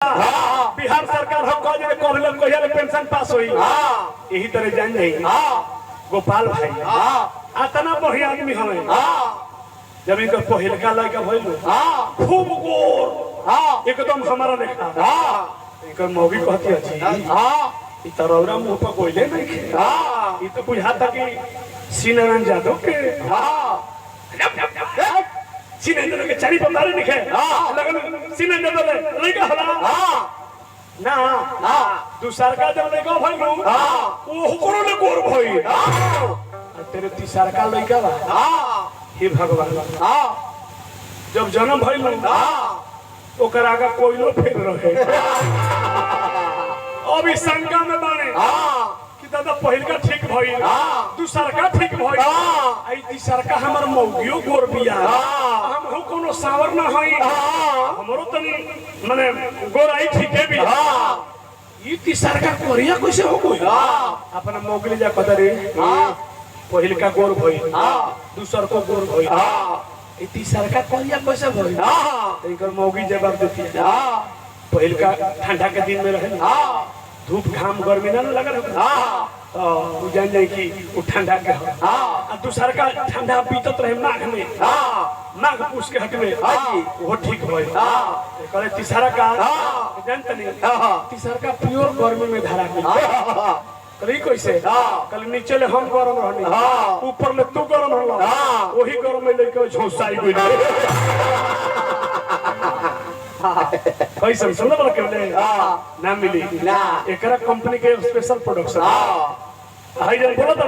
बिहार सरकार हम कह जे कहले कहिया ले पेंशन पास होई। यही तरह जान जाई गोपाल भाई आतना बढ़िया आदमी हवे। जब इनकर पहिलका लड़का भइल खूब गोर एकदम हमारा लेखा, इनकर मौगी कहती अछि ई तरौरा मुंह पर कोइले नहीं खे, ई तो बुझाता कि सीनारायण यादव के सीनारायण यादव के चारी पतारे निखे लगन सीनारायण यादव ले लड़का हला ना दूसरका जब लड़का भइल ओ ओकरो ले गोर भइल आ तेरे तीसरका लड़का बा। हे भगवान, जब जन्म भइल ओकर आगा कोइलो फिर रहे। अभी शंका में बाने कि दादा पहिलका ठीक भइल, दूसरका ठीक भइल, आई तीसरका हमर मौगियो गोर बिया, हमहु कोनो सावर ना हई, हमरो तनी माने गोराई ठीके भी, ई तीसरका कोरिया कैसे हो गई? अपना मौगी ले जा कदरे पहिलका गोर भइल, दूसरको गोर भइल, ई तीसरका कोरिया कैसे भइल? इनकर मौगी जवाब देती है पहिलका ठंडा के दिन में रहे ना, धूप घाम गर्मी ना लगल हो तो उ जान जाए कि उ ठंडा के हो, आ दूसर का ठंडा बीतत रहे माघ में, माघ पूस के हट में वो ठीक भइल। कहले तीसरा का जान तनी तीसरा का प्योर गर्मी में धारा के करी कैसे? कल नीचे ले हम गरम रहनी, ऊपर ले तू गरम रहल, वही गरम में लेके झोसाई गइल। कैसे सुन बड़ा के ना मिली ना। एकरा कंपनी के स्पेशल प्रोडक्शन हाई जन बोला था।